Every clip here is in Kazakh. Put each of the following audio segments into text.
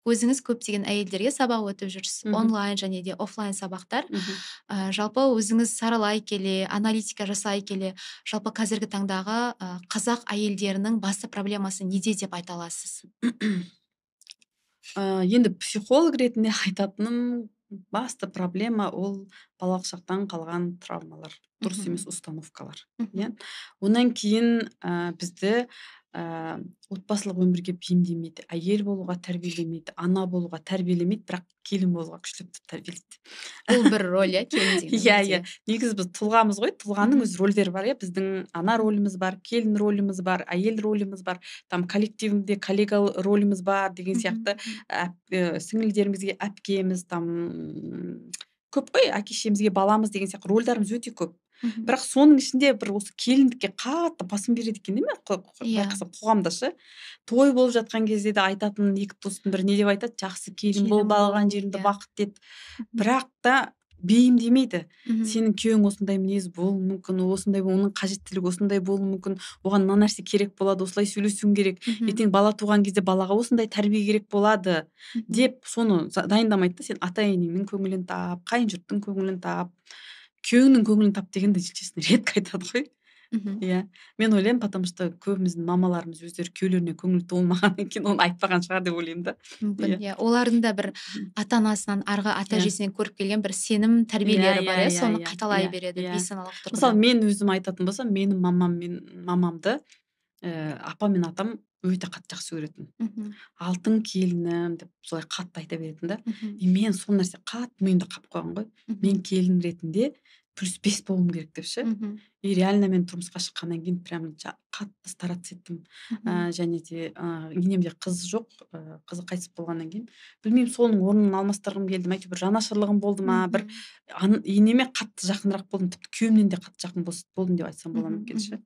Өзіңіз көптеген әйелдерге сабақ өтіп жүрсіз, онлайн және де офлайн сабақтар. Жалпы өзіңіз саралай келе, аналитика жасай келе, жалпы қазіргі таңдағы қазақ әйелдерінің басты проблемасы неде деп айта аласыз? Енді психолог ретінде айтатыным, басты проблема ол балалық шақтан қалған травмалар, дұрыс емес установкалар. Иә, одан кейін бізді отбасылық өмірге бейімдемейді, әйел болуға тәрбиелемейді, ана болуға тәрбиелемейді, бірақ келін болуға күштеп тәрбиелейді. Бұл бір роль, иә, келін деген. Иә, негізі біз тұлғамыз ғой, тұлғаның өз рөлдері бар, иә. Біздің ана рөліміз бар, келін рөліміз бар, әйел рөліміз бар, там коллективінде коллега рөліміз бар деген сияқты, сіңілдерімізге әпкеміз, там көп қой, әке шешемізге баламыз деген сияқты рөлдарымыз өте көп. Бірақ соның ішінде бір осы келіндікке қатты басым береді екен, değil mi? Байқасам, қоғамда ше, той болып жатқан кезде де айтатын екі туыстың бірі не деп айтады? «Жақсы келін бол, алған жеріңді бақыт ет». Бірақ та бейімдемейді. Сенің күйеуің осындай мінез болуы мүмкін, осындай, оның қажеттілігі осындай болуы мүмкін, оған мына нәрсе керек болады, осылай сөйлесуің керек, ертең бала туған кезде балаға осындай тәрбие керек болады деп соны дайындамайды да. Сен ата енеңнің көңілін тап, қайын жұрттың көңілін тап, күйеуіңнің көңілін тап дегенді, если честно, редко айтады ғой. Иә, мен ойлаймын, потому что көбіміздің мамаларымыз өздері күйеулеріне көңілі толмағаннан кейін оны айтпаған шығар деп ойлаймын да. Мүмкін, иә. Олардың да бір ата анасынан, арғы ата әжесінен көріп келген бір сенім тәрбиелері бар, иә, соны қайталай береді бейсаналық тұрғыда. Мысалы, мен өзім айтатын болсам, менің мамам мен мамамды апам мен атам өте қатты жақсы көретін. «Алтын келінім» деп солай қатты айта беретін да. И мен сол нәрсе қатты миымда қалып қойған ғой, мен келін ретінде +5 болуым керек деп ше. И реально мен тұрмысқа шыққаннан кейін прям қатты стараться еттім. Және де енемде қыз жоқ, қызы қайтыс болғаннан кейін, білмеймін, соның орнын алмастырғым келді ме, әйтеуір бір жанашырлығым болды ма, бір енеме қатты жақынырақ болдым, тіпті күйеуімнен де қатты жақын болдым деп айтсам бола ма екен ше.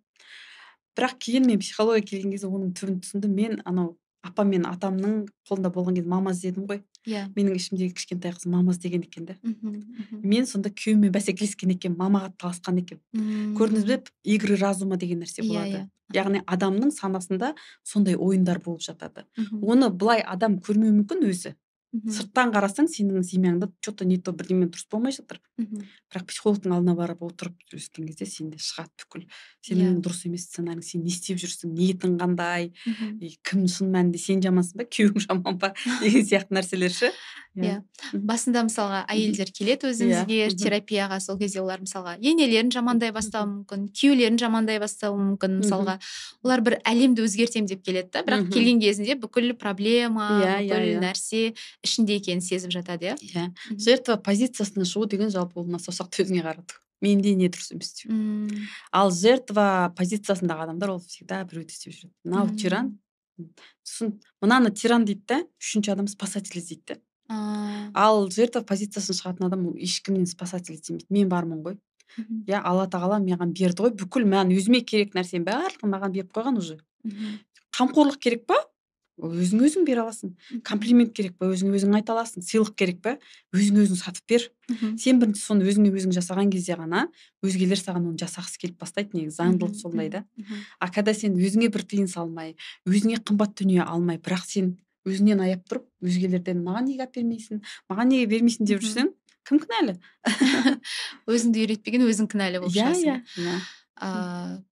Бірақ кейін мен психология келген кезде оның түбін түсіндім. Мен анау апам мен атамның қолында болған кезде мама іздедім ғой. Менің ішімдегі кішкентай қыз мама іздеген екен да. мхм, мхм. Мен сонда күйеуіммен бәсекелескен екенмін, мамаға таласқан екенмін. Көрдіңіз бе, игры разума деген нәрсе болады. Яғни адамның санасында сондай ойындар болып жатады. Оны былай адам көрмеуі мүмкін өзі. Сырттан қарасаң, сенің семьяңда че то не то, бірдеме дұрыс болмай жатыр. Бірақ психологтың алдына барып отырып сөйлескен кезде сенде шығады бүкіл сенің дұрыс емес сценарийің, сен не істеп жүрсің, ниетің қандай, и кім шын мәнінде, сен жамансың ба, күйеуің жаман ба деген сияқты нәрселер ше. Иә. Басында, мысалға, әйелдер келеді өзіңізге терапияға, сол кезде олар, мысалға, енелерін жамандай бастауы мүмкін, күйеулерін жамандай бастауы мүмкін. Мысалға, олар бір әлемді өзгертемін деп келеді да, бірақ келген кезінде бүкіл проблема, иә, бүкіл нәрсе ішінде екенін сезіп жатады, иә. Иә, жертва позициясынан шығу деген жалпы ол мына саусақты өзіңе қарату, менде не дұрыс емес деу. Ал жертва позициясындағы адамдар ол всегда біреуді іздеп жүреді, мынау тиран, сосын мынаны тиран дейді да, үшінші адам спасатель іздейді да. Ал жертва позициясынан шығатын адам ол ешкімнен спасатель іздемейді, мен бармын ғой, иә, Алла тағала маған берді ғой бүкіл, маған өзіме керек нәрсенің барлығын маған беріп қойған уже. Қамқорлық керек па, ол өзің өзің бере аласың. Комплимент керек па, өзің өзің айта аласың. Сыйлық керек па, өзің өзің сатып бер. Сен бірінші соны өзіңе өзің жасаған кезде ғана өзгелер саған оны жасағысы келіп бастайды, негізі заңдылық сондай да. А когда сен өзіңе бір тиын салмай, өзіңе қымбат дүние алмай, бірақ сен өзіңнен аяп тұрып, өзгелерден «маған неге алып бермейсің, маған неге бермейсің» деп жүрсең, кім кінәлі? Өзіңді үйретпеген өзің кінәлі болып шығасың. Иә.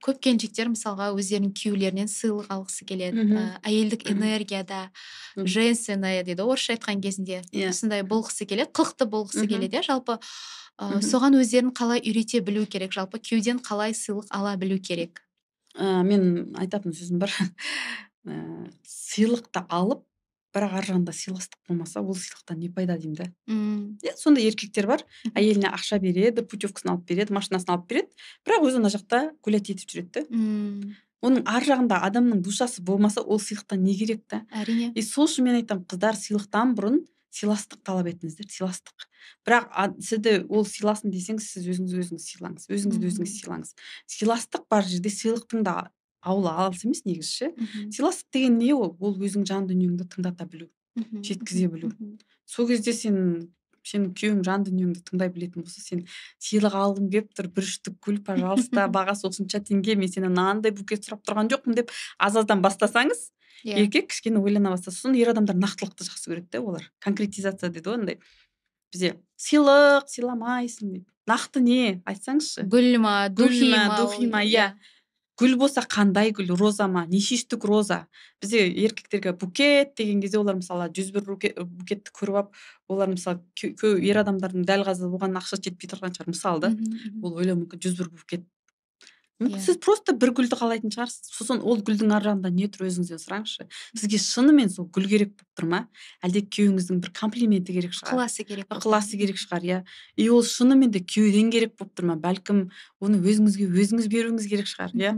Көп келіншектер, мысалға, өздерінің күйеулерінен сыйлық алғысы келеді. Әйелдік энергияда, женственная дейді ғой орысша айтқан кезінде, сондай болғысы келеді, қылықты болғысы келеді, иә, жалпы. Соған өздерін қалай үйрете білу керек, жалпы күйеуден қалай сыйлық ала білу керек? Мен айтатын сөзім бар. Сыйлықты алып, бірақ ар жағында сыйластық болмаса, ол сыйлықтан не пайда деймін да. Иә, сондай еркектер бар, әйеліне ақша береді, путевкасын алып береді, машинасын алып береді, бірақ өзі ана жақта гулять етіп жүреді да. Оның ар жағында адамның душасы болмаса, ол сыйлықтан не керек та? Әрине. И сол үшін мен айтамын, қыздар, сыйлықтан бұрын сыйластық талап етіңіздер, сыйластық. Бірақ сізді ол сыйласын десеңіз, сіз өзіңіз өзіңіз сыйлаңыз, өзіңізді өзіңіз сыйлаңыз. Сыйластық бар жерде сыйлықтың да ауылы алыс емес негізі ше. Сыйластық деген не ол? Ол өзің жан дүниеңді тыңдата білу, жеткізе білу. Сол кезде сен Сенің күйеуің жан дүниеңді тыңдай білетін болса, сен сыйлық алғым келіп тұр, бір штук гүл, пожалуйста, бағасы осынша теңге, мен сенен мынандай букет сұрап тұрған жоқпын деп аз аздан бастасаңыз, еркек кішкене ойлана бастаса. Сосын ер адамдар нақтылықты жақсы көреді де, олар конкретизация дейді ғой андай. Бізде сыйлық сыйламайсың дейді, нақты не, айтсаңызшы. Гүл ма, гүл духи ма, ма? Духи ма, иә. Гүл болса, қандай гүл, роза ма, неше штук роза? Бізде еркектерге букет деген кезде олар, мысалы, 101 букетті көріп алып, олар, мысалы, ер адамдардың дәл қазір оған ақшасы жетпей тұрған шығар, мысалы да. Ол ойлауы мүмкін, 101 букет мүмкін. Сіз просто бір гүлді қалайтын шығарсыз. Сосын ол гүлдің ар жағында не тұр, өзіңізден сұраңызшы. Сізге шынымен сол гүл керек болып тұр ма, әлде күйеуіңіздің бір комплименті керек шығар? Ықыласы керек болып. Ықыласы керек шығар, иә. И ол шынымен де күйеуден керек болып тұр ма? Бәлкім, оны өзіңізге өзіңіз беруіңіз керек шығар, иә.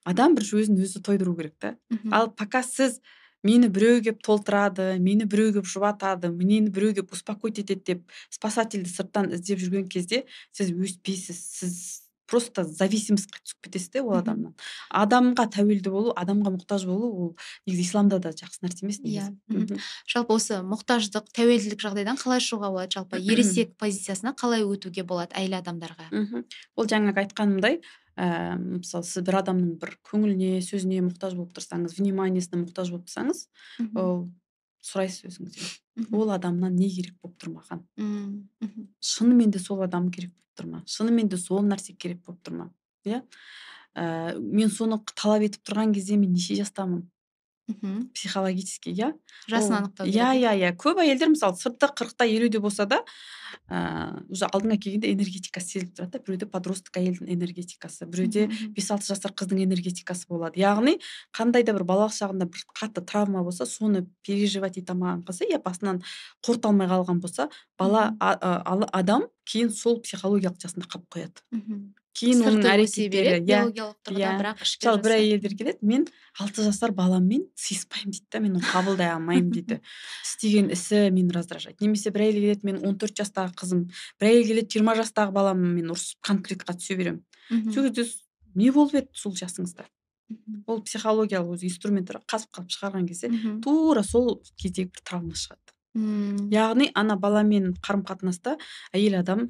Адам бір өзін өзі тойдыру керек та. Ал пока сіз мені біреу келіп толтырады, мені біреу келіп жұбатады, мені біреу келіп успокоить етеді деп спасательді сырттан іздеп жүрген кезде, сіз өспейсіз, сіз просто зависимостьқа түсіп кетесіз де ол адамнан. Адамға тәуелді болу, адамға мұқтаж болу, ол негізі исламда да жақсы нәрсе емес негізі. Жалпы, осы мұқтаждық, тәуелділік жағдайдан қалай шығуға болады? Жалпы, ересек позициясына қалай өтуге болады әйел адамдарға? Ол жаңағы айтқанымдай, мысалы, сіз бір адамның бір көңіліне, сөзіне мұқтаж болып тұрсаңыз, вниманиесіне мұқтаж болып тұрсаңыз, ол сұрайсыз өзіңізден: ол адамнан не керек болып тұр маған? Шынымен де сол адам керек болып тұр ма? Шынымен де сол нәрсе керек болып тұр ма? Иә, мен соны талап етіп тұрған кезде мен неше жастамын психологически, иә? Жасын анықтау керек. Иә, көп әйелдер, мысалы, сыртта 40-та, 50-де болса да, уже алдыңа келгенде энергетикасы сезіліп тұрады да. Біреуде подросток әйелдің энергетикасы, біреуде 5-6 жасар қыздың энергетикасы болады. Яғни қандай да бір балалық шағында бір қатты травма болса, соны переживать ете алмаған қалса, я басынан қорыта алмай қалған болса, бала, адам кейін сол психологиялық жасында қалып қояды. Кейін оның Сырты өсе әрекеттері береді иә, биологиялық тұрғыда, иә. бірақ ішкі Мысалы, бір жасы. әйелдер келеді, мен 6 жасар баламмен сыйыспаймын дейді да, мен оны қабылдай алмаймын дейді, істеген ісі мені раздражает. Немесе бір әйел келеді, мен 14 жастағы қызым. Бір әйел келеді, 20 жастағы баламмен ұрысып, конфликтқа түсе беремін. Сол кезде не болып еді сол жасыңызда? Ол психологиялық өзі инструменттер қазып қалып шығарған кезде, тура сол кездегі бір травма шығады. Яғни ана баламен қарым қатынаста әйел адам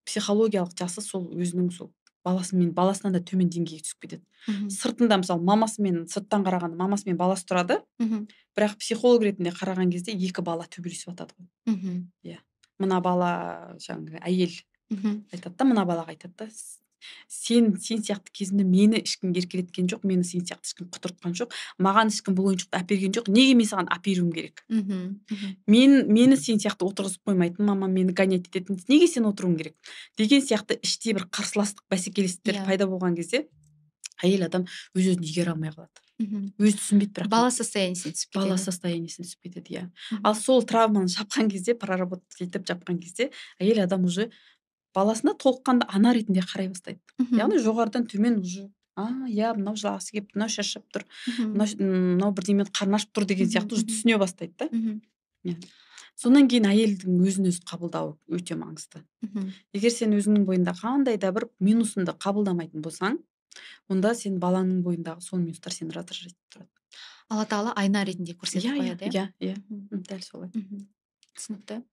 психологиялық жасы сол өзінің сол баласымен, баласынан да төмен деңгейге түсіп кетеді. Сыртында, мысалы, мамасымен, сырттан қарағанда мамасы мен баласы тұрады, бірақ психолог ретінде қараған кезде екі бала төбелесіп жатады ғой. Иә, мына бала, жаңағы әйел айтады да, мына балаға айтады да: Сен сияқты кезімде мені ешкім еркелеткен жоқ, мені сен сияқты ешкім құтыртқан жоқ, маған ешкім бұл ойыншықты әперген жоқ, неге мен саған әперуім керек? мхм мхм. Мені сен сияқты отырғызып қоймайтын мамам, мені гонять ететін, неге сен отыруың керек?» деген сияқты іште бір қарсыластық, бәсекелестіктер пайда болған кезде әйел адам өз өзін игере алмай қалады. Өзі түсінбейді, бірақ Бала состояниесіне түсіп бала кетеді. состояниесіне түсіп кетеді, иә. Ал сол травманы жапқан кезде, проработать етіп жапқан кезде, әйел адам уже баласына толыққанды ана ретінде қарай бастайды. Яғни жоғарыдан төмен уже, а, иә, мынау жылағысы келіп, мынау шаршап тұр, мынау бірдемені қарны ашып тұр деген сияқты уже түсіне бастайды да. Иә. Содан кейін әйелдің өзін өзі қабылдауы өте маңызды. Егер сен өзіңнің бойында қандай да бір минусыңды қабылдамайтын болсаң, онда сен балаңның бойындағы сол минустар сені раздражать етіп тұрады. Алла тағала айна ретінде көрсетіп Иә, қояды, иә? Иә, дәл солай. Түсінікті.